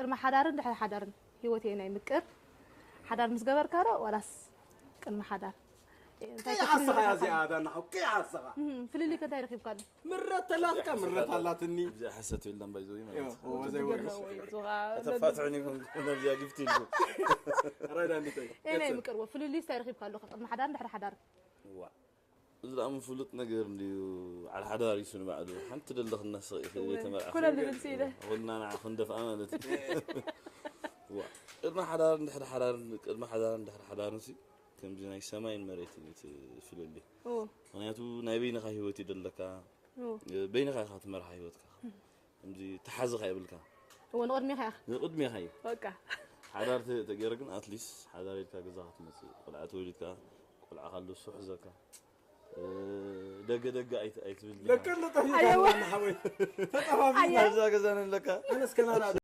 ቅድሚ ሓዳርን ድሕሪ ሓዳርን ህይወት እየ ናይ ምቅር። ሓዳር ምስ ገበርካ ዶ ዋላስ ቅድሚ ሓዳር? እንታይ ከይሓሰኻ እያ እዚኣ ዳና ሓው፣ ከይሓሰኻ። እም፣ ፍልልይ ከ እንታይ ረኺብካሉ? ምረት ተላትካ፣ ምረት ኣላትኒ። እዚኣ ሓሰት የለን ባይዘዊ ማለት እዩ። ኦ፣ ወዘይ ወርስ። ተፋትሑኒ ኢኹም ነዚኣ ግፍቲ ኢልኩም። ራይዳ እንዲታይ? እየ ናይ ምቅርዎ። ፍልልይ እንታይ ረኺብካሉ? ቅድሚ ሓዳር ድሕሪ ሓዳር? ዋ። እዚ ደኣ ምፍሉጥ ነገር እንድዩ። ዓል ሓዳር እዩ ንባዕሉ። ሓንቲ ደለኽና ስቕ ኢኺ እወ፣ ዘይተመርዓኺ። ኩለን ልብል ስኢለ። ኩልና ንዓኹ ንደፍኣ ማለት እዩ። ዋ፣ ቅድሚ ሓዳር እንድሕሪ ሓዳር፣ ቅድሚ ሓዳር እንድሕሪ ሓዳር ንሲ ከምዚ ናይ ሰማይን መሬትን እዩ እቲ ፍልልይ። እወ። ምኽንያቱ ናይ በይንኻ ህይወት እዩ ደለካ። እወ። በይንኻ ኢኻ ትመርሓ ህይወትካ። ከምዚ ተሓዝኻ የብልካ። እወ፣ ንቕድሜኻ ኢኻ። ንቕድሜኻ እዩ። በቃ። ሓዳር ተ-፣ ተገይሩ ግን ኣትሊስት ሓዳር ኢልካ ገዛ ክትመጽእ፣ ቆልዓ ተወሊድካ፣ ቆልዓ ካሉ እሱ ሕዘካ። እ፣ ደገ ደገ ኣይት-፣ ኣይትብል ዲኻ? ለከ ኣሎ ጠፊእካ ኣለና ሓወይ። ተጠፋፊእና። ኣየ። ኣብዛ ገዛ ነለካ። ኣነስ ከናና